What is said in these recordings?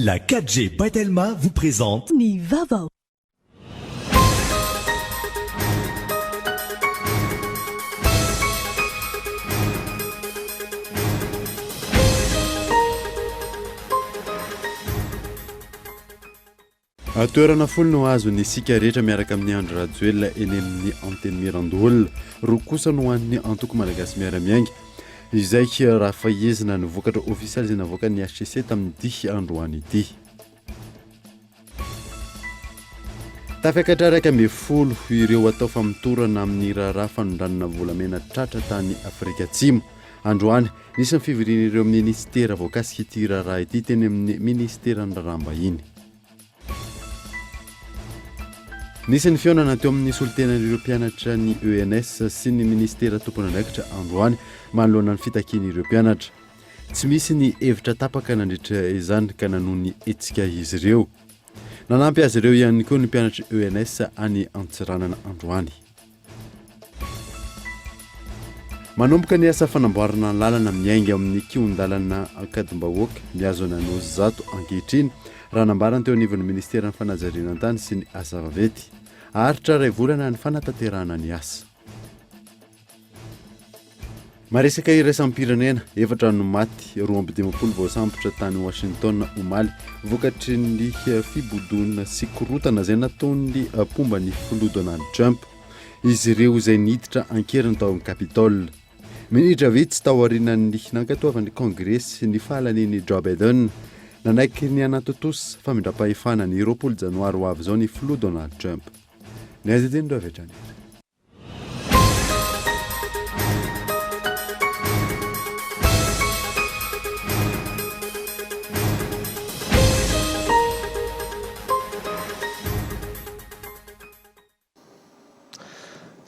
La 4G by Telma vous présente. Ny vaovao. Toerana folo no azon'ny isika rehetra miaraka amin'i Andry Rajoelina eny amin'ny Antenimierandoholona. Roa kosa no an'ny antoko Malagasy Miara-Miainga. Izay raha fahezina ny vokatra ofisialy izay navoakan'ny HCC tamin'ity androany ity. Tafiakatra 11 ireo atao famotorana amin'ny raharaha fanondranana volamena tratra tany Afrika Atsimo. Androany, nisy ny fivorian'ireo minisitera voakasik'ity raharaha ity teny amin'ny minisiteran'ny Raharaham-bahiny. Nisy ny fihaonana teo amin'ny solontenan'ireo mpianatra ny ENS sy ny minisitera tompon'andraikitra androany manoloana ny fitakian'ireo mpianatra. Tsy misy ny hevitra tapaka nandritra izany ka nanohy ny hetsika izy ireo. Nanampy azy ireo ihany koa ny mpianatry ENS any Antsiranana androany. Manomboka ny asa fanamboarana ny lalana miainga amin'ny kihon-dalana Ankadimbahoaka mihazo an'Anosizato ankehitriny, raha nambarany teo anivon'ny minisiteran'ny fanajariana ny tany sy ny asa vaventy. Haharitra iray volana ny fanatanterahana ny asa. Maresaka iraisam-pirenena, efatra no maty, 52 voasambotra tany Washington omaly vokatry ny fibodoana sy korontana izay nataon'ny mpomba ny filoha Donald Trump. Izy ireo izay niditra an-keriny tao amin'ny Capitol. Minitra vitsy taorian'ny nankatoavan'ny Kongresy ny fahalanian'i Joe Biden, nanaiky ny hanatontosa famindram-pahefana ny 20 janoary ho avy izao ny filoha Donald Trump. Ny azy ity indray avy hatrany ary.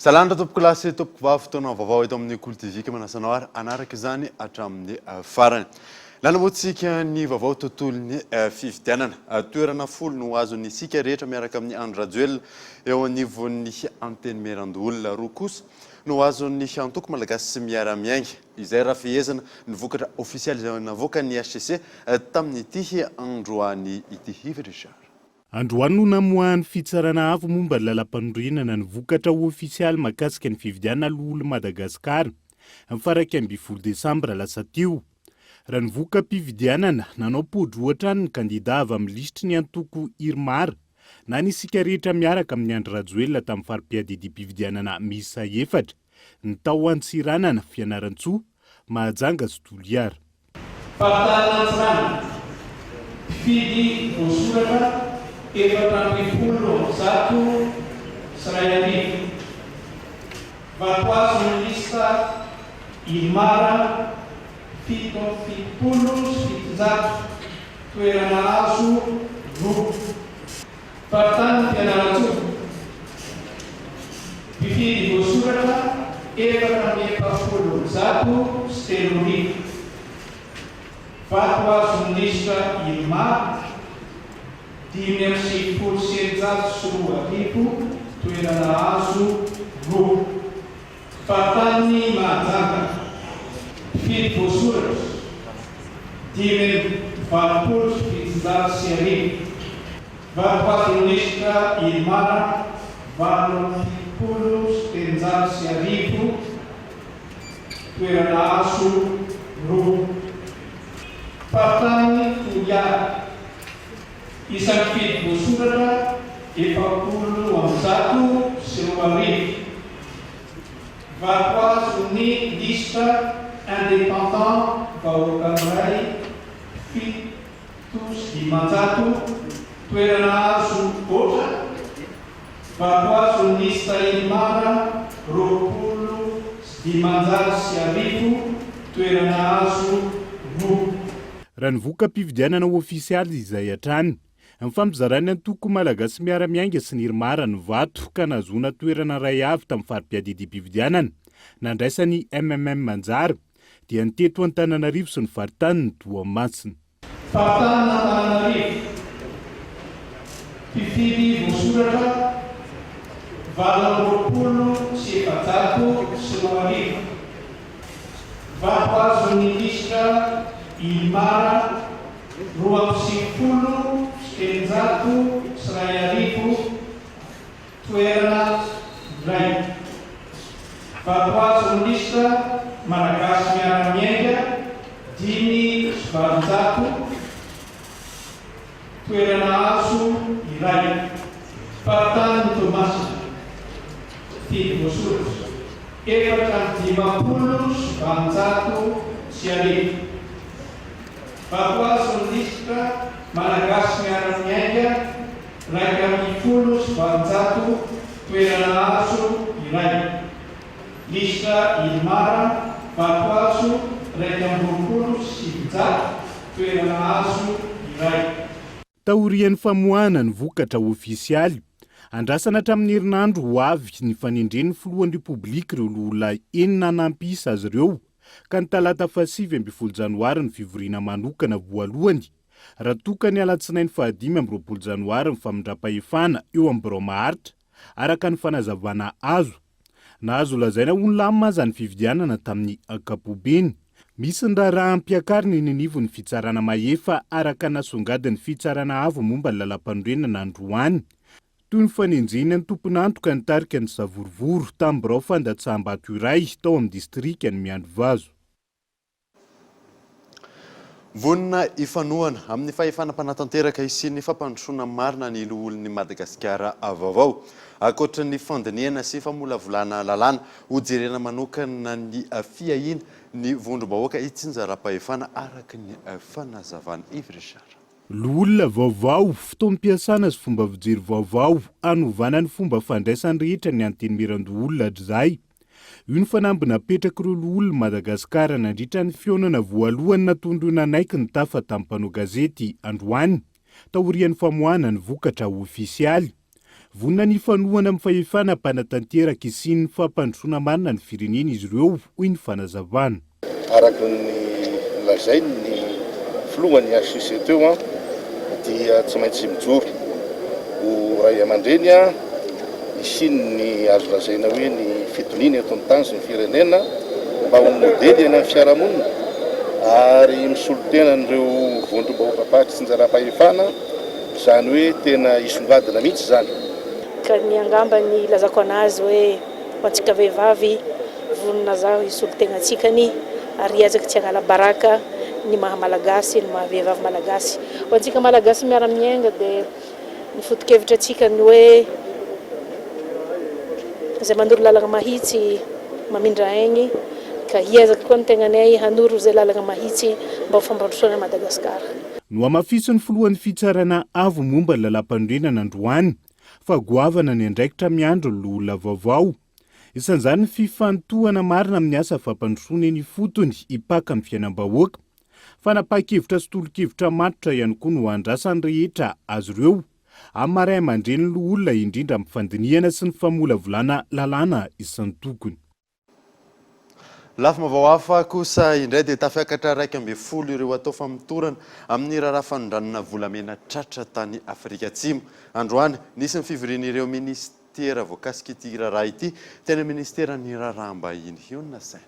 Salam tompokolahy sy tompokovavy, fotoana vaovao eto amin'ny Kolo TV ka manasa anao ary hanaraka izany hatramin'ny farany. Lanamoantsika ny vaovao tontolon'ny fifidianana. Toerana folo no azon'ny isika rehetra miaraka amin'i Andry Rajoelina eo anivon'ny Antenimierandoholona. Roa kosa no azon'ny antoko Malagasy Miara-Miainga. Izay raha fehezina ny vokatra ofisialy izay navoakan'ny HCC tamin'ity androany ity. Yves Richard. Androany no namoahan'ny Fitsarana Avo momba ny Lalampanorenana ny vokatra ofisialy mahakasika ny fifidianana loholon'i Madagasikara ny faha 11 desambra lasa teo. Raha ny voka-pifidianana, nanao po-droa hatrany ny kandida avy amin'ny lisitry ny antoko Irmar na ny Isika Rehetra Miaraka amin'i Andry Rajoelina tamin'ny fari-piadidiam-pifidianana miisa efatra, ny tao Antsiranana, Fianarantsoa, Mahajanga sy Toliara. Faritany Antsiranana, mpifidy voasoratra 1114. Vato azon'ny lista Irmar 777, toerana azo roa. Faritany Fianarantsoa, mpifidy voasoratra 344. Vato azon'ny lisitra Irmar 2695, toerana azo roa. Faritanin'i Mahajanga, mpifidy voasoratra, 1785. Vato azon'ny lisitra Irmar 1378. Toerana azo roa. Faritany Toliara. Isan'ny mpifidy voasoratra 240. Vato azon'ny lisitra Indépendant Vahoaka Miray 507. Toerana azo aotra. Vato azon'ny lisitra Irmar 1520, toerana azo roa. Raha ny voka-pifidianana ofisialy izay hatrany, nifampizaràn'ny antoko Malagasy Miara-Miainga sy ny Irmar ny vato ka nahazoana toerana iray avy tamin'ny fari-piadidiam-pifidianana nandraisan'ny mmm anjara, dia ny teto Antananarivo sy ny faritanin'i Toamasina. Faritanin'Antananarivo, Mpifidy voasoratra 2428. Vato azon'ny lisitra Ilmar 92. 1311, toerana iray. Vato azon'ny lisitra Malagasy Miara-Miainga, 805, toerana azo iray. Faritanin'i Toamasina, mpifidy voasoratra, 1854. Vato azon'ny lisitra Malagasy Miara-Miainga, 811, toerana azo iray. Lisitra Irmar, vato azo 921, toerana azo iray. Taorian'ny famoahana ny vokatra ofisialy, andrasana hatramin'ny herinandro ho avy ny fanendren'ny filohan'ny Repoblika ireo loholona enina hanampy isa azy ireo, ka ny talata faha-19 janoary ny fivoriana manokana voalohany, raha toa ka ny alatsinainy faha-25 janoary ny famindram-pahefana eo amin'ny birao maharitra, araka ny fanazavana azo. Nahazo lazaina ho nilamina aza ny fifidianana tamin'ny ankapobeny. Misy ny raharaha ampiakarina eny anivon'ny fitsarana mahefa araka nasongadin'ny Fitsarana Avo momba ny Lalàmpanorenana androany, toy ny fanenjehina ny tompon'antoka nitarika ny savorovoro tamin'ny birao fandatsaham-bato iray tao amin'ny distrikan'i Miandrivazo. Vonona hifanohana amin'ny fahefana mpanatanteraka hisian'ny fampandrosoana marina ny loholon'i Madagasikara vaovao. Ankoatra ny fandinihana sy famolavolana lalàna, hojerena manokana ny fiahiana ny vondrom-bahoaka itsinjaram-pahefana, araka ny fanazavan'i Yves Richard. Loholona vaovao, fotoam-piasana sy fomba fijery vaovao hanovana ny fomba fandraisan'ny rehetra ny Antenimierandoholona hatrizay. Io ny fanamby napetrak'ireo loholon'i Madagasikara nandritra ny fihaonana voalohany nataon'ireo nanaiky ny tafa tamin'ny mpanao gazety androany, taorian'ny famoahana ny vokatra ofisialy. Vonona ny hifanohana amin'ny fahefana mpanatanteraka hisian'ny fampandrosoana marina ny firenena izy ireo, hoy ny fanazavana. Araka ny nolazain'ny filohan'ny HCC teo dia tsy maintsy mijoro ho ray aman-dreny hisian'ny azo lazaina hoe ny fitoniana eto amin'ny tany sy ny firenena mba ho modely eny amin'ny fiarahamonina ary misolo tena an'ireo vondrom-bahoakam-paritry tsinjaram-pahefana, izany hoe tena hisongadina mihitsy izany. Ka ny angamba ny ilazako anazy hoe ho antsika vehivavy Vonona zaho hisolo tegna antsika anie ary hiezaka tsy hanala baraka ny maha malagasy ny maha vehivavy malagasy. Ho antsika malagasy miara miainga dia ny foto-kevitra antsika ny hoe izay manoro lalagna mahitsy mamindra aigny ka hiezaka koa ny tegnanay hanoro izay lalagna mahitsy mba ho fampandrosoana an'i Madagasikara. Nohamafisin'ny filohan'ny Fitsarana avo momba ny lalàmpanorenana androany fa goavana ny andraikitra miandry ny loholona vaovao. Isan'izany ny fifantohana marina amin'ny asa fampandrosoana eny ifotony hipaka amin'ny fiainam-bahoaka. Fanapahan-kevitra sy tolo-kevitra matotra ihany koa no andrasan'ny rehetra azy ireo amin'ny maha ray aman-drenin'ny loholona indrindra amin'ny fandinihana sy ny famolavolana lalàna isan-tokony. Lafim-baovao hafa kosa indray dia tafiakatra 11 ireo atao famotorana amin'ny raharaha fanondranana volamena tratra tany Afrika Atsimo. Androany, nisy ny fivorian'ireo minisitera voakasik'ity raharaha ity teny amin'ny minisiteran'ny Raharaham-bahiny. Hionona saina.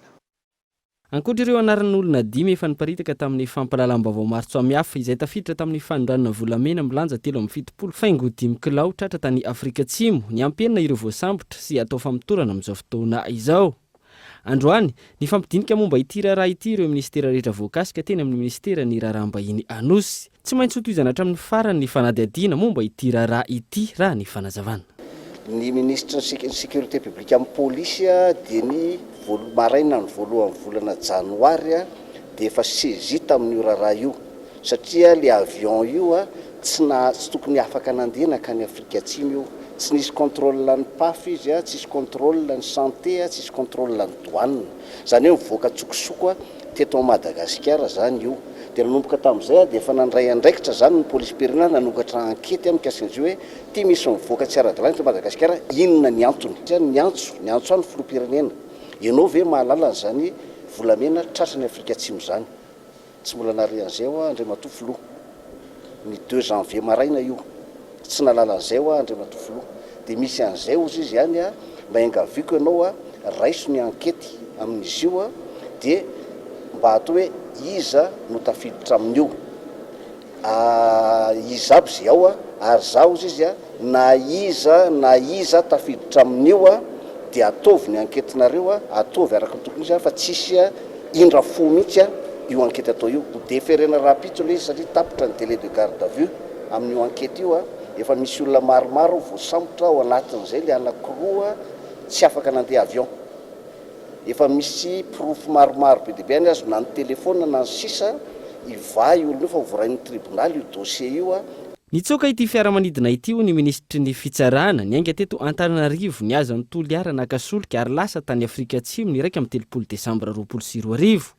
Ankoatra ireo anaran'olona dimy efa niparitaka tamin'ny fampahalalam-baovao maro samihafa izay tafiditra tamin'ny fanondranana volamena milanja 73 faingo dimy kilao tratra tany Afrika Atsimo, niampy enina ireo voasambotra sy atao famotorana amin'izao fotoana izao. Androany, nifampidinika momba ity raharaha ity ireo minisitera rehetra voakasika teny amin'ny minisiteran'ny Raharaham-bahiny Anosy. Tsy maintsy hotohizana hatramin'ny farany ny fanadihadiana momba ity raharaha ity, raha ny fanazavana. Ny minisitry ny sécurité publique amin'ny polisy dia ny marainan'ny voalohan'ny volana janoary dia efa saisi tamin'io raharaha io satria le avion io tsy na tsy tokony afaka nandeha nankany Afrika Atsimo io, tsy nisy contrôle ny paf izy, tsisy contrôle ny santé, tsisy contrôle ny douane, zany hoe mivoaka an-tsokosoko teto à Madagasikara zany io, dia nanomboka tamin'izay dia efa nandray andraikitra zany ny polisim-pirenena nanokatra ankety mikasika an'izay hoe ity misy mivoaka tsy ara-dalàna eto Madagasikara, inona ny antony? Niantso, niantso ahy ny filoham-pirenena, ianao ve mahalala an'izany volamena tratran'i Afrika Atsimo izany? Tsy mbola nahare an'izay hoa Andriamatoa Filoha. Ny deux janvier maraina io. Tsy nahalala an'izay hoa Andriamatoa Filoha. Dia misy an'izay hozy izy ihany a, mba iangaviako ianao a, raiso ny ankety amin'izy io a, dia mba atao hoe iza no tafiditra amin'io. Iza aby ze ao ary za ozy izy na iza na iza tafiditra amin'io dia ataovy ny enquete-nareo, ataovy araka ny tokony izy fa tsisy indra fo mihitsy io enquete atao io. Ho deferena rahampitso le izy satria tapitra ny délai de garde à vue amin'io enquete io, efa misy olona maromaro voasambotra ao anatin'izay le anakiroa tsy afaka nandeha avion. Efa misy porofo maromaro be dia be any azo na ny telephone na ny sisa hivaha io olona io fa ho voarain'ny tribonaly io dossier io a. Nitsoaka ity fiaramanidina ity hoy ny minisitry ny Fitsarana, niainga teto Antananarivo, nihazo an'i Toliara naka solika ary lasa tany Afrika Atsimo ny 31 desambra 2020.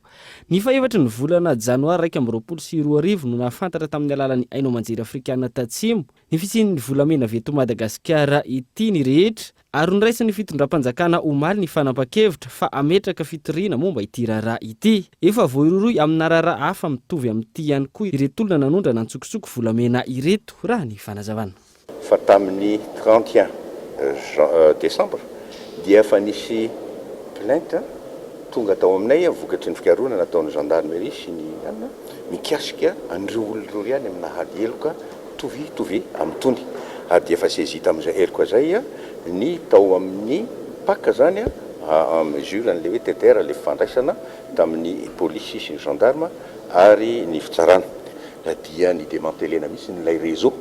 Ny fahefatry ny volana janoary 2021 no nahafantatra tamin'ny alalan'ny haino aman-jery afrikana tatsimo ny fisian'ny volamena avy eto Madagasikara ity ny rehetra Ary noraisin'ny fitondram-panjakana omaly ny fanapan-kevitra fa hametraka fitoriana momba ity raharaha ity. Efa voarohirohy amina raharaha hafa mitovy amin'ity ihany koa ireto olona nanondrana antsokosoko volamena ireto, raha ny fanazavana. Fa tamin'ny 31 décembre dia efa nisy plainte tonga tao aminay vokatry ny fikarohana nataon'ny gendarmerie sy ny anona mikasika an'ireo olona ireo ihany amina ady heloka Mitovitovy amin'itony ary dia efa saisie tamin'izay heloka izay ny tao amin'ny Pac izany en mesure an'ilay hoe TTR ilay fifandraisana tamin'ny polisy sy ny gendarme ary ny fitsarana dia ny demantelena mihitsy ilay réseau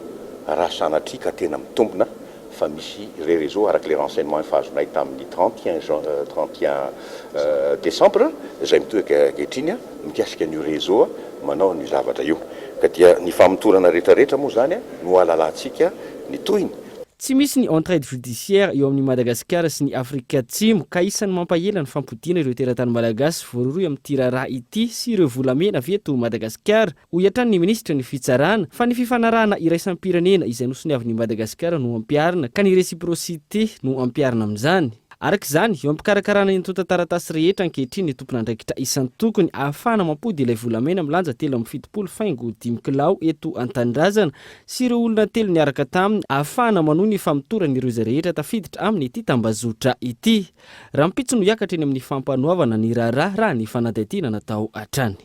raha sanatria ka tena mitombina fa misy irey réseau araka ilay renseignement efa azonay tamin'ny 31 jan 31 décembre izay mitohy ankehitriny mikasika an'io réseau manao an'io zavatra io ka dia ny famotorana rehetra rehetra moa izany no ahalalantsika ny tohiny. Tsy misy ny entraide judiciaire eo amin'i Madagasikara sy ny Afrika Atsimo ka isan'ny mampahela ny fampodiana ireo teratany malagasy voarohirohy amin'ity raharaha ity sy ireo volamena avy eto Madagasikara Hoy hatrany ny minisitry ny Fitsarana fa ny fifanarahana iraisam-pirenena izay nosoniavin'i Madagasikara no ampiharina ka ny réciprocité no ampiharina amin'izany. Araka izany, eo am-pikarakarana ny antontan-taratasy rehetra ankehitriny ny tompon'andraikitra isan-tokony ahafahana mampody ilay volamena milanja 73 faingo dimy kilao eto an-tanindrazana sy ireo olona telo niaraka taminy ahafahana manohy ny famotorana ireo izay rehetra tafiditra amin'ity tambazotra ity. Rahampitso no hiakatra eny amin'ny fampanoavana ny raharaha raha ny fanadihadiana natao hatrany.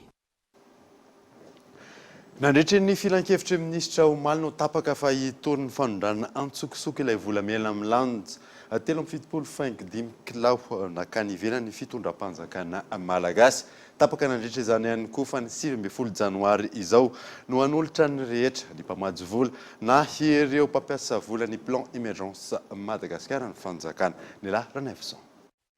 Nandritry ny filankevitry ny minisitra omaly no tapaka fa hitory ny fanondranana antsokosoko ilay volamena milanja 73 faingo dimy kilao nakany ivelany ny fitondram-panjakana malagasy. Tapaka nandritra izany ihany koa fa ny 19 janoary izao no hanolotra ny rehetra, ny mpamatsy vola na ireo mpampiasa vola ny Plan Emergence Madagascar ny fanjakana. Ny lahy Ranaivoson.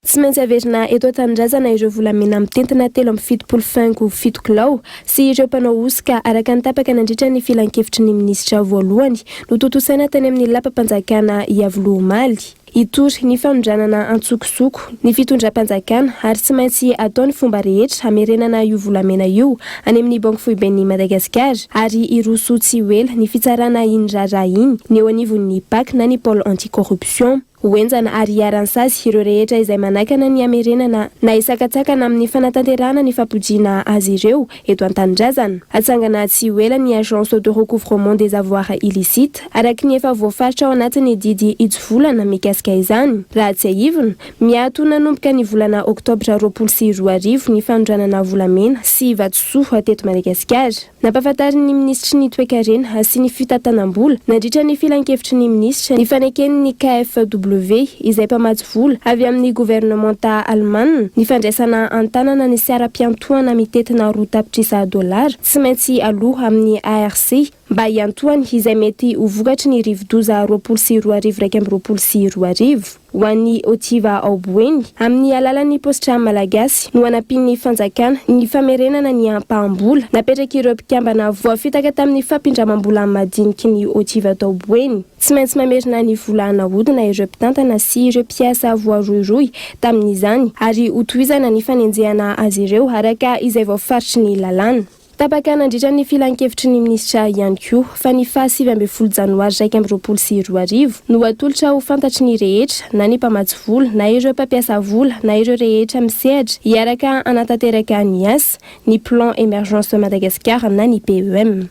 Tsy maintsy averina eto an-tanindrazana ireo volamena mitentina 73 faingo 7 kilao sy ireo mpanao hosoka araka ny tapaka nandritra ny filankevitry ny minisitra voalohany notontosaina tany amin'ny lapam-panjakana Iavoloha omaly. Hitory ny fanondranana antsokosoko ny fitondram-panjakana ary tsy maintsy atao ny fomba rehetra hamerenana io volamena io any amin'ny Banky Foiben'i Madagasikara ary hiroso tsy ho ela ny fitsarana iny raharaha iny ny eo anivon'ny Pac na ny Pôle anti-corruption. Ho henjana ary hiharan'ny sazy ireo rehetra izay manakana ny hamerenana na hisakantsakana amin'ny fanatanterahana ny fampodiana azy ireo eto an-tanindrazana. Hatsangana tsy ho ela ny Agence de recouvrement des avoirs illicites, araka ny efa voafaritra ao anatin'ny didy hitsivolana mikasika izany. Raha tsiahivina, miato nanomboka ny volana oktobra 2020 ny fanondranana volamena sy vatosoa teto Madagasikara. Nampahafantarin'ny minisitry ny Toekarena sy ny fitantanam-bola, nandritra ny filankevitry ny minisitra, ny faneken'ny KfW, izay mpamatsy vola avy amin'ny governemanta alemana, ny fandraisana an-tanana ny saram-piantohana mitentina roa tapitrisa dolara tsy maintsy aloa amin'ny ARC mba hiantohany izay mety ho vokatry ny rivodoza 2020 2021. Ho an'ny Otiva ao Boeny, amin'ny alalan'ny paositra malagasy no anampian'ny fanjakana ny famerenana ny ampaham-bola napetrak'ireo mpikambana voafitaka tamin'ny fampindramam-bola madiniky ny Otiva tao Boeny. Tsy maintsy mamerina ny vola nahodina ireo mpitantana sy ireo mpiasa voarohirohy tamin'izany ary hotohizana ny fanenjehana azy ireo araka izay voafaritry ny lalàna. Tapaka nandritra ny filankevitry ny minisitra ihany koa fa ny faha 19 janoary 2021 no atolotra ho fantatry ny rehetra na ny mpamatsy vola na ireo mpampiasa vola na ireo rehetra misehatra hiaraka hanatanteraka ny asa, ny Plan Emergence Madagascar na ny PEM.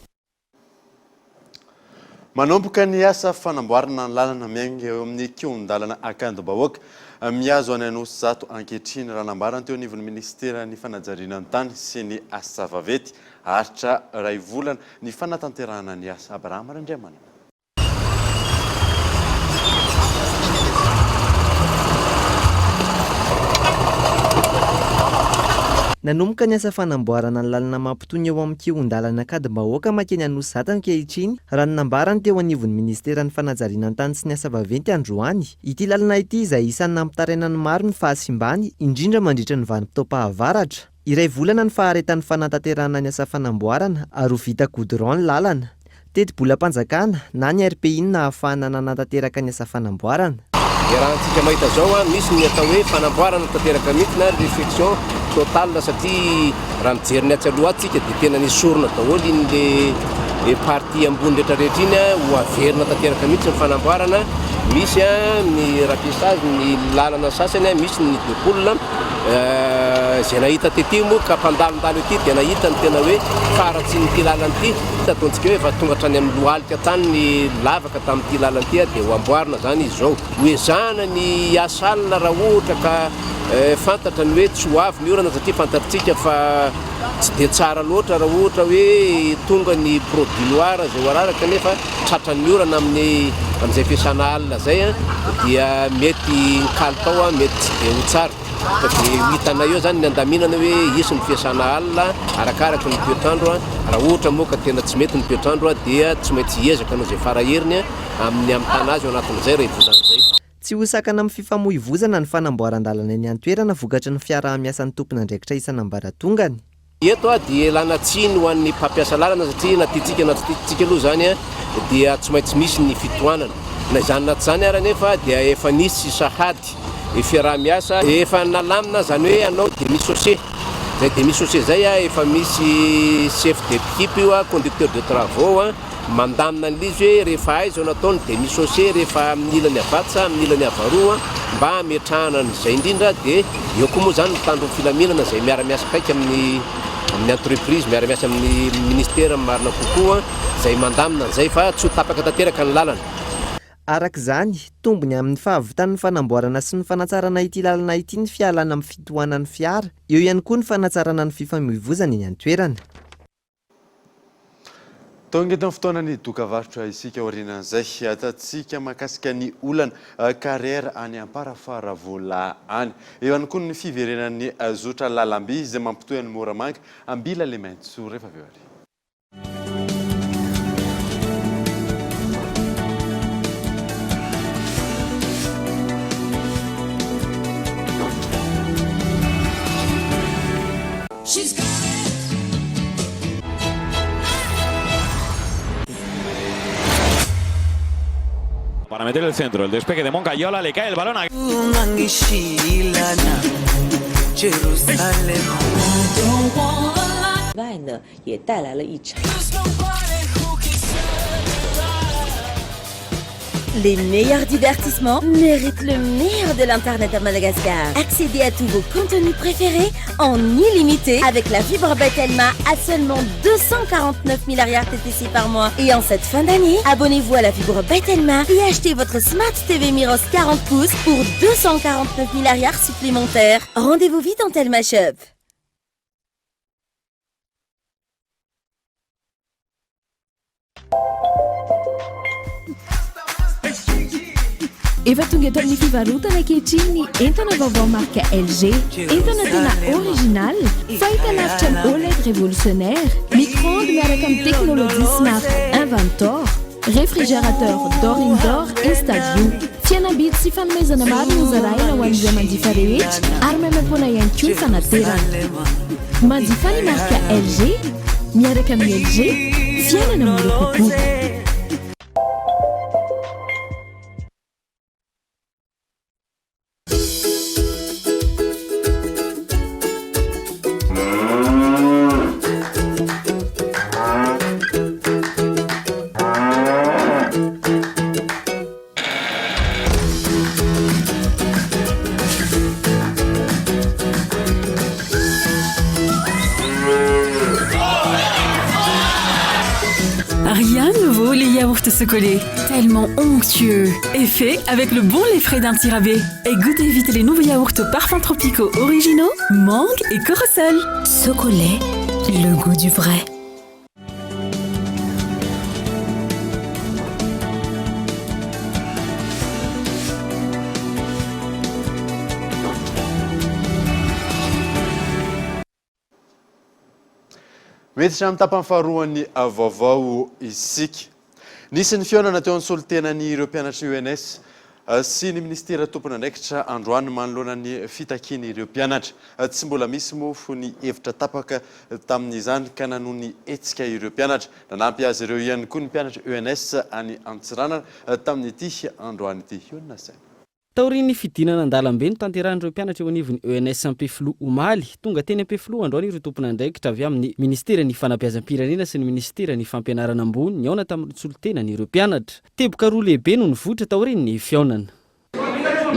Manomboka ny asa fanamboarana ny lalana miainga eo amin'ny kihon-dalana Ankadimbahoaka mihazo any Anosizato ankehitriny, raha nambarany teo anivon'ny minisiteran'ny fanajariana ny tany sy ny asa vaventy. Haharitra iray volana ny fanatanterahana ny asa. Abrahama Randriamanana. Nanomboka ny asa fanamboarana ny lalana mampitony eo amin'ny kihon-dalana Ankadimbahoaka mankeny Anosizato ankehitriny, raha ny nambaran'ny teo anivon'ny minisiteran'ny fanajariana ny tany sy ny asa vaventy androany. Ity lalana ity izay isan'ny nampitaraina ny maro ny fahasimbany, indrindra mandritra ny vanim-potoam-pahavaratra. Iray volana ny faharetan'ny fanatanterahana ny asa fanamboarana ary ho vita goudron ny lalana. Tetibolam-panjakana na ny RPI no nahafahana nanatanteraka ny asa fanamboarana. Iarahantsika mahita izao, misy ny atao hoe fanamboarana tanteraka mihitsy na réfection totale satria raha mijery ny atsy aloha atsy isika dia tena nesorina daholo iny le partie ambony rehetra rehetra iny, ho averina tanteraka mihitsy ny fanamboarana, misy ny ratissage ny lalana sasany, misy ny deux poules. Izay nahita tety moa ka mpandalondalo ety dia nahita ny tena hoe faharatsian'ity lalana ity. Ataontsika hoe efa tonga hatrany amin'ny lohalika hatrany ny lavaka tamin'ity lalana ity dia ho amboarina izany izy izao. Ho ezahana ny hiasa alina raha ohatra ka fantatra ny hoe tsy ho avy ny orana satria fantatritsika fa tsy dia tsara loatra raha ohatra hoe tonga ny produit noir izay ho araraka nefa tratran'ny orana amin'ny amin'izay fiasana alina izay dia mety ny kalitao mety tsy dia ho tsara ka dia ho hitanay eo izany ny andaminana hoe hisy ny fiasana alina arakaraka ny toetr'andro raha ohatra moa ka tena tsy mety ny toetr'andro dia tsy maintsy hiezaka hanao izay fara heriny amin'ny hamitana azy ao anatin'izay iray volana izay. Tsy ho sakana amin'ny fifamoivozana ny fanamboaran-dalana eny an-toerana vokatry ny fiaraha-miasan'ny tompon'andraikitra isan'ambaratongany. Eto dia ialana tsiny ho an'ny mpampiasa lalana satria na tiantsika na tsy tiantsika aloha izany dia tsy maintsy misy ny fitohanana. Na izany na tsy izany ary anefa dia efa nisy sahady fiaraha-miasa, efa nalamina izany hoe hanao demi-chaussée. Izay demi-chaussée izay efa misy chef d'équipe io, conducteur de travaux. Mandamina an'ilay izy hoe rehefa aiza no atao ny demi-chaussée, rehefa amin'ny ilany avatsy sa amin'ny ilany avaroa mba hametrahana an'izay indrindra dia eo koa moa izany ny mpitandro ny filaminana izay miara-miasa akaiky amin'ny amin'ny entreprise, miara-miasa amin'ny ministera marina kokoa izay mandamina an'izay fa tsy ho tapaka tanteraka ny lalana. Araka izany, tombony amin'ny fahavitan'ny fanamboarana sy ny fanatsarana ity lalana ity ny fialana amin'ny fitohanan'ny fiara, eo ihany koa ny fanatsarana ny fifamoivozana eny an-toerana. Tonga eto amin'ny fotoanan'ny dokavarotra isika aorianan'izay hiatantsika mahakasika ny olana carrière any Amparafaravola any. Eo ihany koa ny fiverenan'ny zotra lalamby izay mampitohy an'i Moramanga, Ambila Lemaitso rehefa avy eo ary. Para meter el centro, el despegue de Moncayola, le cae el balón a... Les meilleurs divertissements méritent le meilleur de l'internet à Madagascar. Accédez à tous vos contenus préférés en illimité avec la fibre Batelma à seulement 249 000 arrières TTC par mois. Et en cette fin d'année, abonnez-vous à la fibre Batelma et achetez votre Smart TV Miros 40 pouces pour 249 000 arrières supplémentaires. Rendez-vous vite en Telma Shop. Efa tonga eto amin'ny fivarotana ankehitriny ny entana vaovao marika LG. Entana tena original, fahitalavitra OLED révolutionnaire, micro-ondes miaraka amin'ny teknolojia smart Inventor, réfrigérateur door in door Instaview. Fihenam-bidy sy fanomezana maro no zarahina ho an'izay manjifa rehetra ary maimaimpoana ihany koa ny fanaterana. Manjifa ny marika LG, miaraka amin'ny LG, fiainana mora kokoa. Rien ne vaut les yaourts Socolait, tellement onctueux et fait avec le bon lait frais d'un tirabé. Et goûtez vite les nouveaux yaourts parfums tropicaux originaux, mangue et corosol. Socolait, Le goût du vrai. Miditra amin'ny tapany faharoan'ny vaovao isika. Nisy ny fihaonana teo amin'ny solontenan'ireo mpianatry UNS sy ny minisitera tompon'andraikitra androany manoloana ny fitakian'ireo mpianatra. Tsy mbola misy moa ny hevitra tapaka tamin'izany ka nanohy ny hetsika ireo mpianatra. Nanampy azy ireo ihany koa ny mpianatra ENS any Antsiranana tamin'ity androany ity. Hionona saina. Taorian'ny fidinana an-dalambe notanterahin'ireo mpianatra eo anivon'ny ENS Ampefiloha omaly, tonga teny Ampefiloha androany ireo tompon'andraikitra avy amin'ny Ministeran'ny Fanabeazam-pirenena sy ny Ministeran'ny Fampianarana ambony nihaona tamin'ireo solontenan'ireo mpianatra. Teboka roa lehibe no nivoitra taorian'ny fihaonana.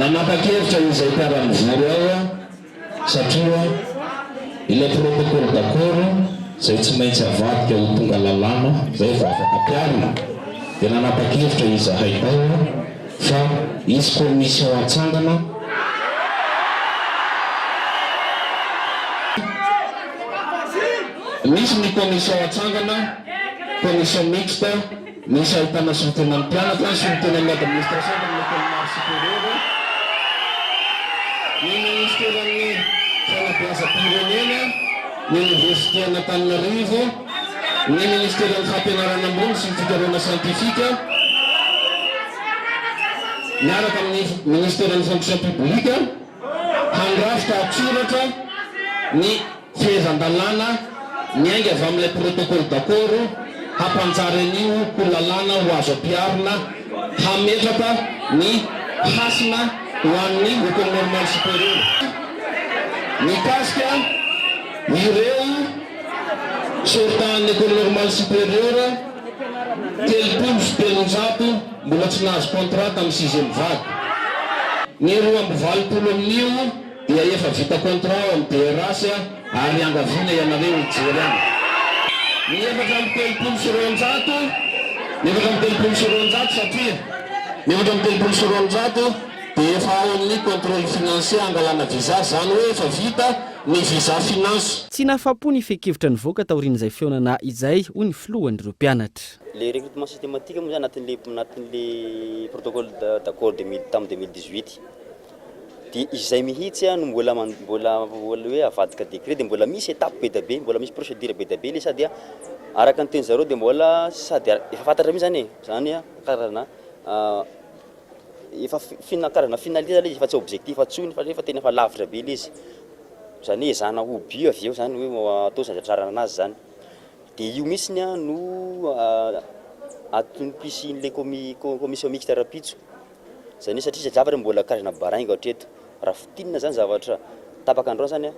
Nanapa-kevitra izay mpiara-mivory ao aho satria ilay protocole d'accord izay tsy maintsy avadika ho tonga lalàna izay vao afaka ampiharina dia nanapa-kevitra izahay tao Fa hisy commission atsangana. Misy ny commission atsangana, commission mixte, misy ahitana solontenan'ny mpianatra, solontenan'ny administration tamin'ny école maro supérieure, ny ministeran'ny fanabeazam-pirenena, ny oniversite an'Antananarivo, ny ministeran'ny fampianarana ambony sy ny fikarohana siantifika, miaraka amin'ny Ministeran'ny Fonction Publique handrafitra an-tsoratra ny fehezan-dalàna miainga avy amin'ilay protocole d'accord hampanjary an'io ho lalàna ho azo ampiharina hametraka ny hasina ho an'ny École Normale Supérieure mikasika ireo sortant-n'ny École Normale Supérieure 330 mbola tsy nahazo contrat tamin'ny sixième vague. Ny 82 amin'io dia efa vita contrat ao amin'ny DRH ary iangaviana ianareo hijery any. Ny 234, ny 234 satria ny 234 dia efa ao amin'ny contrôle financier hangalana visa, izany hoe efa vita ny visa finance. Tsy nahafapo ny fehin-kevitra nivoaka taorian'izay fihaonana izay, hoy ny filohan'ireo mpianatra. Le recrutement systématique moa zany anatin'le anatin'le protocole d'accord 2000 tamin'ny 2018 dia izay mihitsy no mbola mbola mbola hoe avadika décret dia mbola misy étape be dia be, mbola misy procédure be dia be le sady araka ny tenin-dry zareo dia mbola sady efa fantatra mihitsy zany e, zany karazana efa fina karazana finalité zany le izy efa tsy objectif intsony fa efa tena efa lavitra be le izy, zany hoe ezahana ho but avy eo zany hoe atao izay ahatratrarana anazy zany. Dia io mihitsy no antom-pisian'ilay commission mixte rahampitso. Izany hoe satria izay zavatra mbola karazana baraingo hatreto. Raha fintinina izany zavatra tapaka androany izany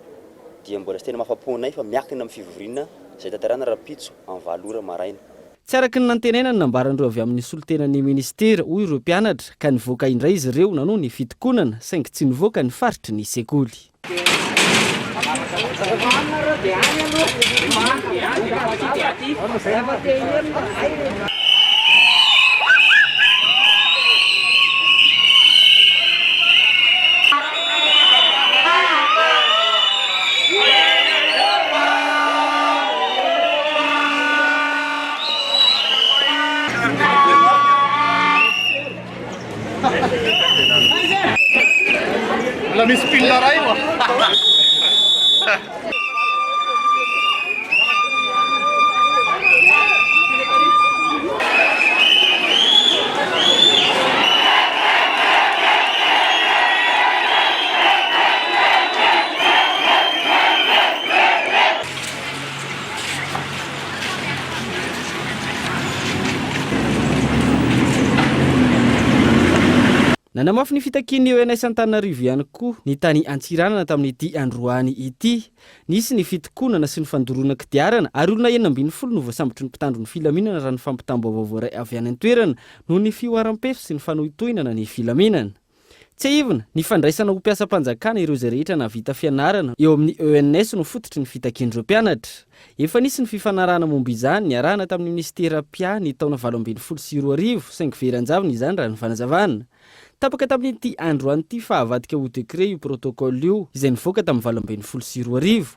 dia mbola tsy tena mahafa-po anay fa miankina amin'ny fivoriana izay tanterahina rahampitso amin'ny valo ora maraina. Tsy araka ny nantenaina ny nambaran'ireo avy amin'ny solontenan'ny minisitera, hoy ireo mpianatra, ka nivoaka indray izy ireo nanohy ny fitokonana, saingy tsy nivoaka ny faritry ny sekoly. Mbola misy pile iray oa. Nanamafy ny fitakian'ny ENS Antananarivo ihany koa ny tany Antsiranana tamin'ity androany ity. Nisy ny fitokonana sy ny fandoroana kodiarana ary olona 16 no voasambotry ny mpitandro ny filaminana raha ny fampitam-baovao voaray avy any an-toerana noho ny fihoaram-pefy sy ny fanohintohinana ny filaminana. Tsiahivina, ny fandraisana ho mpiasam-panjakana ireo izay rehetra nahavita fianarana eo amin'ny ENS no fototry ny fitakian'ireo mpianatra. Efa nisy ny fifanarahana momba izany niarahana tamin'ny minisitera mpiahy ny taona 2018 saingy very an-javona izany raha ny fanazavana. Tapaka tamin'ity androany ity fa havadika ho décret io protocole io izay nivoaka tamin'ny 2018.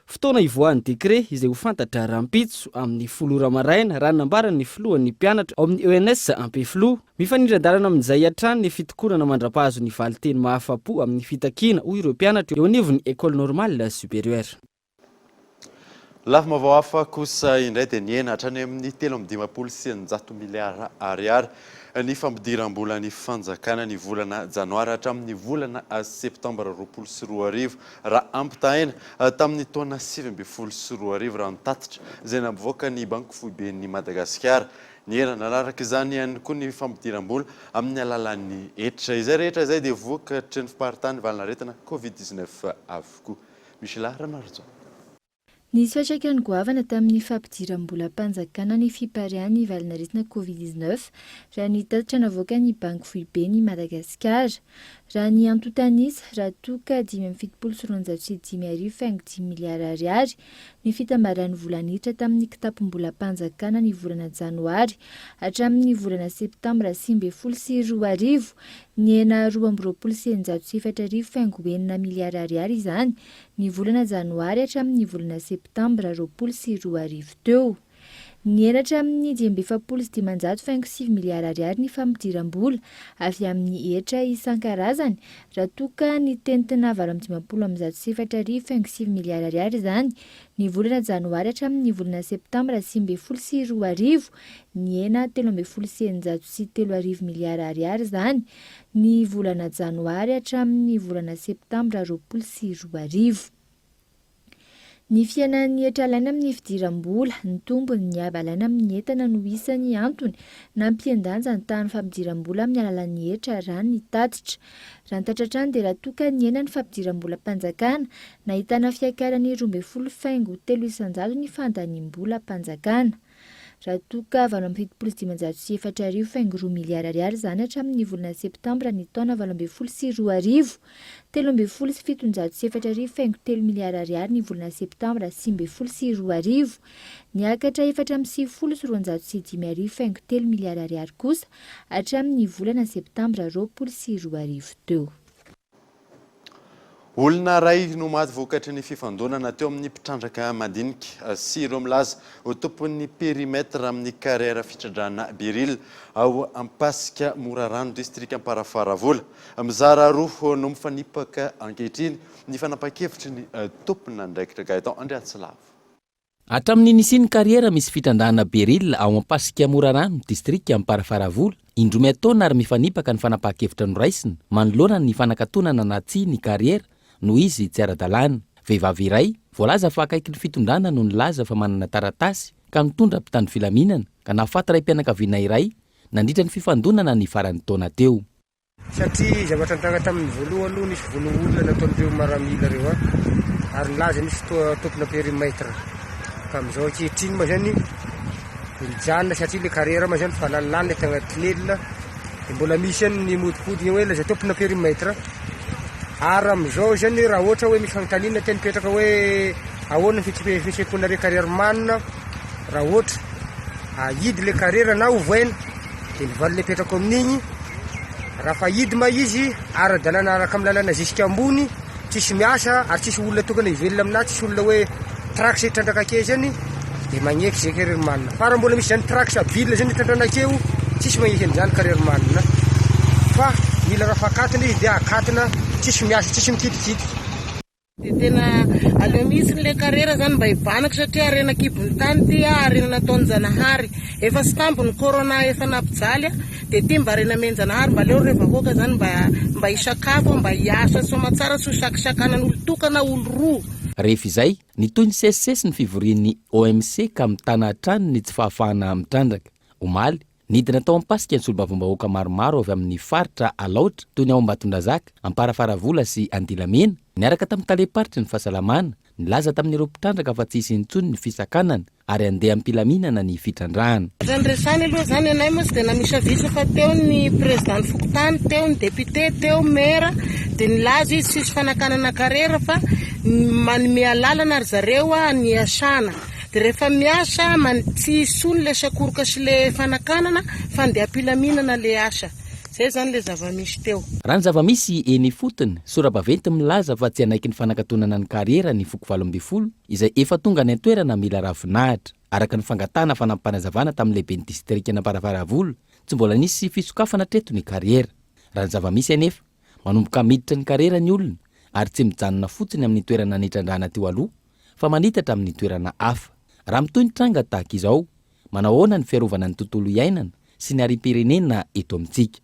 Fotoana hivoahan'ny décret izay ho fantatra rahampitso amin'ny 10 ora maraina, raha ny nambaran'ny filohan'ny mpianatra ao amin'ny ENS Ampefiloha. Mifanindran-dalana amin'izay hatrany ny fitokonana mandra-pahazo ny valin-teny mahafa-po amin'ny fitakiana, hoy ireo mpianatra eo anivon'ny Ecole Normale Supérieure. Lafim-baovao hafa kosa indray dia nihena hatrany amin'ny 653 miliara ariary ny fampidiram-bolan'ny fanjakana ny volana janoary hatramin'ny volana septambra 2020 raha ampitahaina tamin'ny taona 2019 raha ny tatitra izay nampivoaka ny Banky Foiben'i Madagasikara. Nihena nanaraka izany ihany koa ny fampidiram-bola amin'ny alalan'ny hetra. Izay rehetra izay dia vokatry ny fiparitahan'ny valanaretina Covid 19 avokoa. Michela Ramarijaona. Nisy fiantraikany goavana tamin'ny fampidiram-bolam-panjakana ny fipariahan'ny valanaretina Covid 19, raha ny tatitra navoakan'ny Banky Foiben'i Madagasikara. Raha ny antontan'isa, raha toa ka 275 faingo dimy miliara ariary ny fitambaran'ny vola niditra tamin'ny kitapom-bolam-panjakana ny volana janoary hatramin'ny volana septambra 2019, nihena 622 faingo enina miliara ariary izany ny volana janoary hatramin'ny volana septambra 2020 teo. Nihena hatramin'ny 545 faingo sivy miliara ariary ny fampidiram-bola avy amin'ny hetra isan-karazany raha toa ka nitentina 458 faingo sivy miliara ariary izany ny volana janoary hatramin'ny volana septambra 2019, nihena 613 miliara ariary izany ny volana janoary hatramin'ny volana septambra 2020. Ny fihenan'ny hetra alaina amin'ny fidiram-bola, ny tombony, ny haba alaina amin'ny entana no isan'ny antony nampihen-danja ny tahan'ny fampidiram-bola amin'ny alalan'ny hetra raha ny tatitra. Raha ny tatitra hatrany dia raha toa ka nihena ny fampidiram-bolam-panjakana, nahitana fiakarany 12 faingo telo isan-jato ny fandaniam-bolam-panjakana. Raha toa ka 578 faingo roa miliara ariary izany hatramin'ny volana septambra ny taona 2018, 713 faingo telo miliara ariary ny volana septambra 2019. Niakatra 294 faingo telo miliara ariary kosa hatramin'ny volana septambra 2020 teo. Olona iray no maty vokatry ny fifandonana teo amin'ny mpitrandraka madinika sy ireo milaza ho tompon'ny périmètre amin'ny carrière fitrandrahana Beryl ao Ampasika Morarano, distrika Amparafaravola. Mizara roa no mifanipaka ankehitriny ny fanapahan-kevitry ny tompon'andraikitra. Gaëtan Andriantsilavo. Hatramin'ny nisian'ny kariera misy fitrandrahana Beryl ao Ampasika Morarano, distrika Amparafaravola, indroa miataona ary mifanipaka ny fanapahan-kevitra noraisina manoloana ny fanakatonana na tsia ny kariera noho izy tsy ara-dalàna. Vehivavy iray, voalaza fa akaiky ny fitondrana no nilaza fa manana taratasy ka nitondra mpitandro filaminana ka nahafaty raim-pianakaviana iray nandritra ny fifandonana ny faran'ny taona teo. Satria zavatra nitranga tamin'ny voalohany aloha nisy vono olona nataon'ireo maramila ireo an, ary nilaza nisy tompona périmètre. Fa amin'izao ankehitriny moa zany dia mijanona satria le carrière moa zany fa lanilany le tagnaty tunnel, dia mbola misy ihany ny mihodinkodina hoe laiza tompona périmètre. Ary amin'izao zany raha ohatra hoe misy fanontaniana te mipetraka hoe ahoana ny fitsepoanareo carrière man raha ohatra ahidy le carrière na ovaina. Dia ny valiny apetrako amin'igny, raha fa hidy ma izy, ara-dalàna araka amin'ny lalàna jusqu'à ambony, tsisy miasa ary tsisy olona tokana hivelona aminazy, tsisy olona hoe trax hitrandraka akeo zany, dia magneky zay carrière-man. Fa raha mbola misy zany trax ville zany hitrandrana akeo, tsisy magneky an'izany carrière-man. Fa mila raha fa akatona izy dia akatona, tsisy miasa, tsisy mikitikitika. Dia tena aleo mihitsy le carrière zany mba hibanako satria harena an-kibon'ny tany ity a, harena nataon-janahary. Efa tsy tambo ny corona efa nampijaly a, dia ity mba harena omen-janahary mba aleo ireo vahoaka zany mba mba hisakafo, mba hiasa soamatsara tsy ho sakisakanan'olon-tokana olo-roa. Rehefa izay, nitohy nisesisesy ny fivorian'ny OMC ka mitana hatrany ny tsy fahafahana mitrandraka. Omaly, Nidina tao Ampasika ny solombavambahoaka maromaro avy amin'ny faritra Alaotra, toy ny ao Ambatondrazaka, Amparafaravola sy Andilamena, niaraka tamin'ny talem-paritry ny fahasalamana, nilaza tamin'ireo mpitrandraka fa tsy hisy intsony ny fisakanana ary handeha am-pilaminana ny fitrandrahana. Raha ny resahana aloha izany, anay moa tsy dia namisavisa fa teo ny président ny fokontany, teo ny député, teo maire, dia nilaza izy tsisy fanakanana carrière fa manome alalana ry zareo ny hiasana. Dia rehefa miasa, tsy hisy intsony ilay sakoroka sy ilay fanakanana fa andeha am-pilaminana ilay asa. Zay zany le zava-misy teo. Raha ny zava-misy eny ifotony, sora-baventy milaza fa tsy hanaiky ny fanakatonana ny kariera ny foko 18 izay efa tonga any an-toerana mila ravinahitra. Araka ny fangatahana fanampim-panazavana tamin'ny lehiben'ny distrikan'Amparafaravola, tsy mbola nisy fisokafana hatreto ny kariera. Raha ny zava-misy anefa, manomboka miditra ny kariera ny olona ary tsy mijanona fotsiny amin'ny toerana nitrandrahana teo aloha fa manitatra amin'ny toerana hafa. Raha mitohy ny tranga tahaka izao, manao ahoana ny fiarovana ny tontolo iainana sy ny harem-pirenena eto amintsika?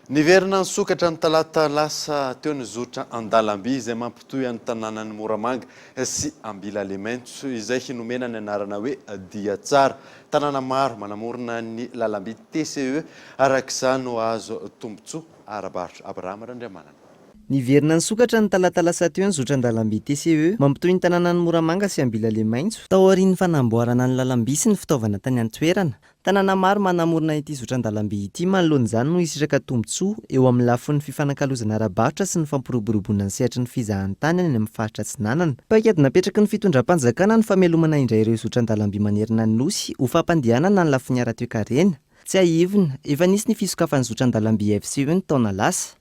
Niverina nisokatra ny talata lasa teo ny zotra an-dalamby izay mampitohy an'ny tanànan'i Moramanga sy Ambilalemaitso izay nomena ny anarana hoe Dia Tsara. Tanàna maro manamorona ny lalamby TCE araka izany no hahazo tombontsoa ara-barotra. Abraham Randriamanana. Niverina nisokatra ny talata lasa teo ny zotra an-dalamby TCE mampitohy ny tanànan'i Moramanga sy Ambilalemaitso, taorian'ny fanamboarana ny lalamby sy ny fitaovana tany an-toerana. Tanàna maro manamorona ity zotra an-dalamby ity manoloana izany no hisitraka tombontsoa eo amin'ny lafiny fifanakalozana ara-barotra sy ny fampiroboroboana ny sehatry ny fizahantany any amin'ny faritra Atsinanana. Paikady napetraky ny fitondram-panjakana ny famelomana indray ireo zotra an-dalamby manerana ny Nosy ho fampandehanana ny lafiny ara-toekarena. Tsiahivina, efa nisy ny fisokafan'ny zotra an-dalamby FCE ny taona lasa.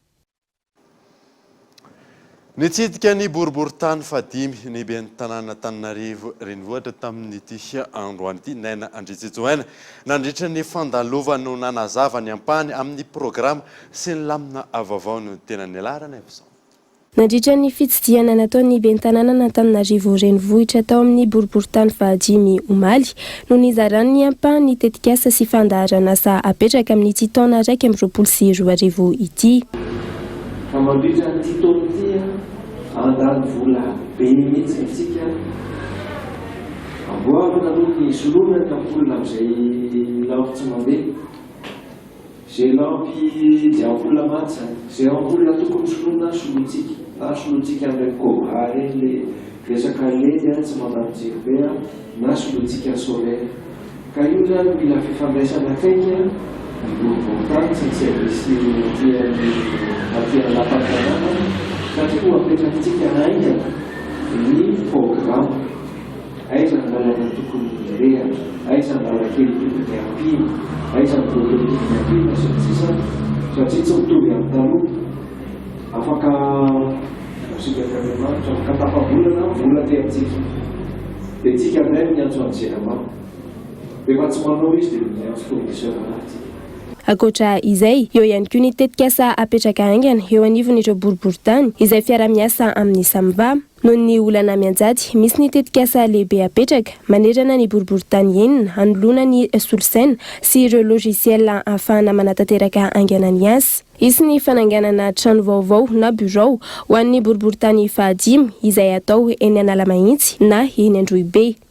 Nitsidika ny boriborintany fahadimy ny ben'ny tanàn'Antananarivo Renivohitra tamin'ity androany ity, Naina Andriantsitohaina. Nandritra ny fandalovany no nanazava ny ampahany amin'ny programa sy ny lamina vaovao no tena nilaharana izao. Nandritra ny fitsidihana nataon'ny ben'ny tanànan'Antananarivo Renivohitra tao amin'ny boriborintany fahadimy omaly no nizarany ny ampahan'ny tetikasa sy fandaharanasa apetraka amin'ity taona 2021 ity. Fa mandritra an'ity taona ity handany vola be mihitsy isika. Amboarina aloha ny soloina ny ampoule amin'izay lampy tsy mandeha. Ze lampy ze ampoule maty zany, ze ampoule tokony soloina solointsika, na solointsika amin'ireny cobra ireny le resaka led a tsy mandany jiro be a, na solointsika solaire. Ka io zany mila fifandraisana akaiky a, ny boriborintany sy ny service aty amin'ny aty amin'ny lapan'ny tanàna satria ho apetrakitsika haingana ny programme. Aiza ny lalana tokony hirehatra, aiza ny lalan-kely tokony hampiana, aiza ny voto tokony hampiana sy ny sisa satria tsy mitovy amin'ny taloha. Afaka Sitrakan'Andriamanitra, afaka tapa-bolana vola aty amintsika. Dia tsika indray no miantso an'i Jirama. Rehefa tsy manao izy dia miantso fournisseur hafa tsika. Ankoatra izay, eo ihany koa ny tetikasa apetraka haingana eo anivon'ireo boriborintany izay fiaraha-miasa amin'ny Samva. Noho ny olana mianjady, misy ny tetikasa lehibe apetraka manerana ny boriborintany enina hanoloana ny solosaina sy ireo logiciel ahafahana manatanteraka haingana ny asa. Hisy ny fananganana trano vaovao na birao ho an'ny boriborintany fahadimy izay hatao eny Analamahitsy na eny Androhibe.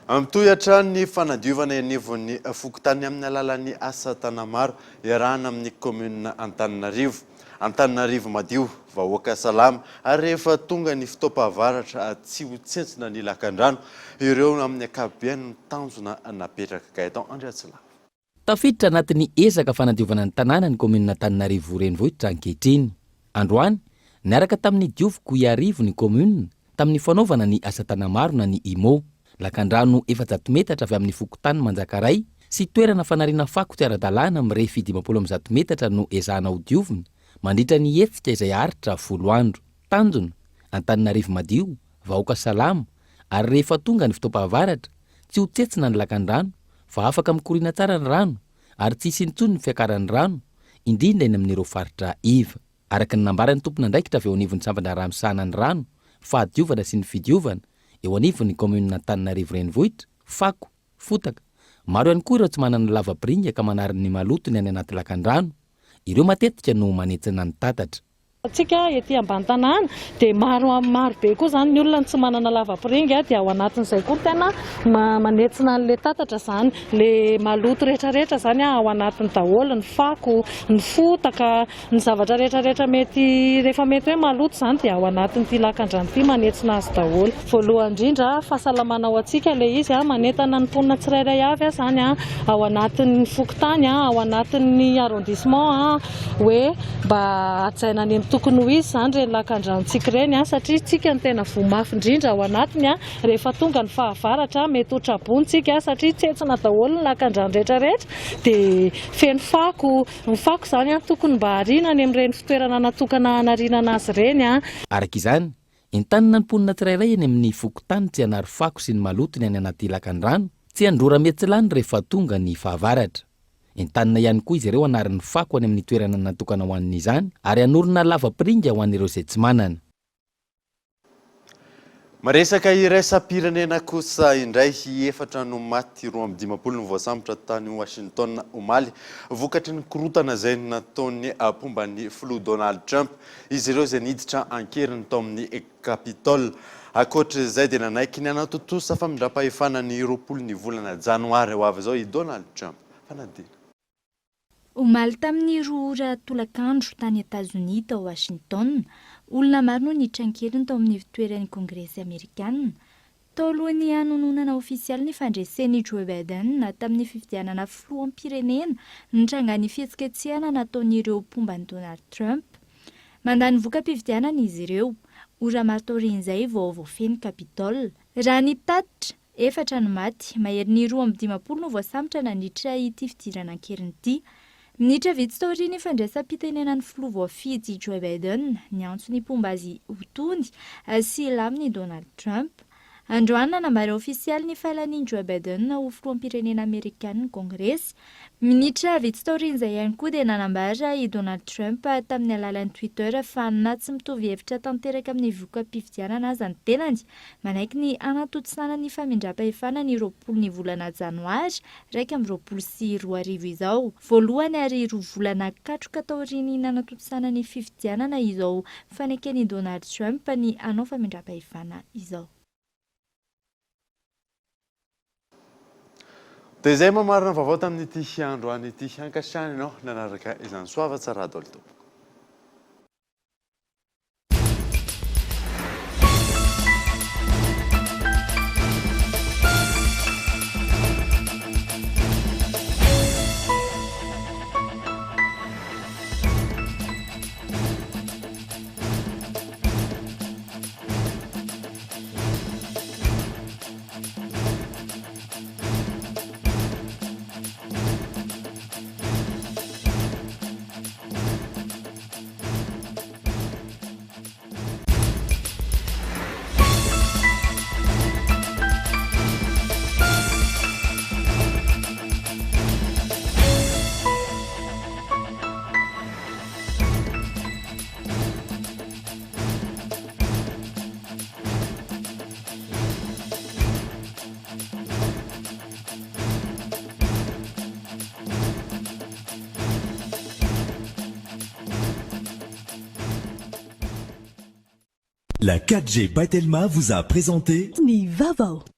Mitohy hatrany ny fanadiovana eny anivon'ny fokontany amin'ny alalan'ny asa tanamaro iarahana amin'ny kaominina Antananarivo. Antananarivo madio, vahoaka salama ary rehefa tonga ny fotoam-pahavaratra tsy ho tsentsina ny lakandrano. Ireo amin'ny ankapobeny no tanjona napetraka. Gaëtan Andriatsilavo. Tafiditra anatin'ny ezaka fanadiovana ny tanàna ny kaominina Antananarivo Renivohitra ankehitriny. Androany, niaraka tamin'ny Dioviko Iarivo ny kaominina tamin'ny fanaovana ny asa tanamaro na ny IMO. Lakandrano 400 metatra avy amin'ny fokontany Manjakaray sy toerana fanariana fako tsy ara-dalàna mirefy 150 metatra no ezahana hodiovina mandritra ny hetsika izay haharitra folo andro. Tanjona, Antananarivo madio, vahoaka salama ary rehefa tonga ny fotoam-pahavaratra, tsy ho tsetsina ny lakandrano fa afaka mikoriana tsara ny rano ary tsy hisy intsony ny fiakaran'ny rano, indrindra eny amin'ireo faritra iva. Araka ny nambaran'ny tompon'andraikitra avy eo anivon'ny sampan-draharaha misahana ny rano, fahadiovana sy ny fidiovana, eo anivon'ny kaominina Antananarivo Renivohitra, fako, fotaka. Maro ihany koa ireo tsy manana lavapiringa ka manary ny malotony any anaty lakandrano. Ireo matetika no manentsina ny tatatra. Antsika ety ambany tanàna dia maro maro be koa izany ny olona no tsy manana lavapiringa dia ao anatin'izay koa no tena manetsina an'ilay tatatra izany, ilay maloto rehetra rehetra izany ao anatiny daholo, ny fako, ny fotaka, ny zavatra rehetra rehetra mety rehefa mety hoe maloto izany dia ao anatin'ity lakandrano ity manetsina azy daholo. Voalohany indrindra fahasalamana ho antsika ilay izy, manentana ny mponina tsirairay avy izany ao anatin'ny fokontany, ao anatin'ny arrondissement hoe mba hajaina any amin'ny tokony ho izy izany ireny lakandranontsika ireny satria isika no tena voa mafy indrindra ao anatiny rehefa tonga ny fahavaratra, mety ho trabointsika satria tsentsina daholo ny lakandrano rehetra rehetra dia feno fako, ny fako izany tokony mba hariana any amin'ireny fitoerana natokana hanariana azy ireny. Araka izany, entanina ny mponina tsirairay eny amin'ny fokontany tsy hanary fako sy ny malotony any anaty lakandrano, tsy handrora mihetsilany rehefa tonga ny fahavaratra. Entanina ihany koa izy ireo hanary ny fako any amin'ny toerana natokana ho an'izany ary hanorina lava-piringa ho an'ireo izay tsy manana. Miresaka iraisam-pirenena kosa indray, efatra no maty, 52 no voasambotra tany Washington omaly, vokatry ny korontana izay nataon'ny mpomba ny filoha Donald Trump, izy ireo izay niditra an-keriny tao amin'ny Capitol. Ankoatra izay dia nanaiky ny hanatontosa famindram-pahefana ny 20 ny volana janoary ho avy izao i Donald Trump. Fanadina. Omaly tamin'ny roa ora tolakandro tany Etazonia tao Washington, olona maro no niditra an-keriny tao amin'ny ivontoeran'ny Kongresy Amerikana, tao alohan'ny hanononana ofisialy ny fandresen'i Joe Biden tamin'ny fifidianana filoham-pirenena nitrangan'ny fihetsiketsehana nataon'ireo mpomba an'i Donald Trump. Mandà ny voka-pifidianana izy ireo, ora maro taorian'izay vao voafehy ny Capitol. Raha ny tatitra, efatra no maty, maherin'ny 52 no voasambotra nandritra ity fidirana an-keriny ity. Minitra vitsy taorian'ny fandraisam-pitenenan'ny filoha voafidy Joe Biden, niantso ny mpomba azy ho tony sy hilamina i Donald Trump. Androany nanambara ofisialy ny fahalanian'i Joe Biden ho filoham-pirenena amerikana ny Kongresy. Minitra vitsy taorian'izay ihany koa dia nanambara i Donald Trump tamin'ny alalan'ny Twitter fa na tsy mitovy hevitra tanteraka amin'ny voka-pifidianana aza ny tenany, manaiky ny hanatontosana ny famindram-pahefana ny 20 ny volana janoary 2021 izao. Voalohany ary roa volana katroka taorian'ny nanatontosana ny fifidianana izao faneken'i Donald Trump ny hanao famindram-pahefana izao. Dia izay mamarana vaovao tamin'ity androany ity. Ankasitrahana ianao nanaraka izany. Soava tsara daholo tompoko. La 4G by Telma vous a présenté Ny vaovao.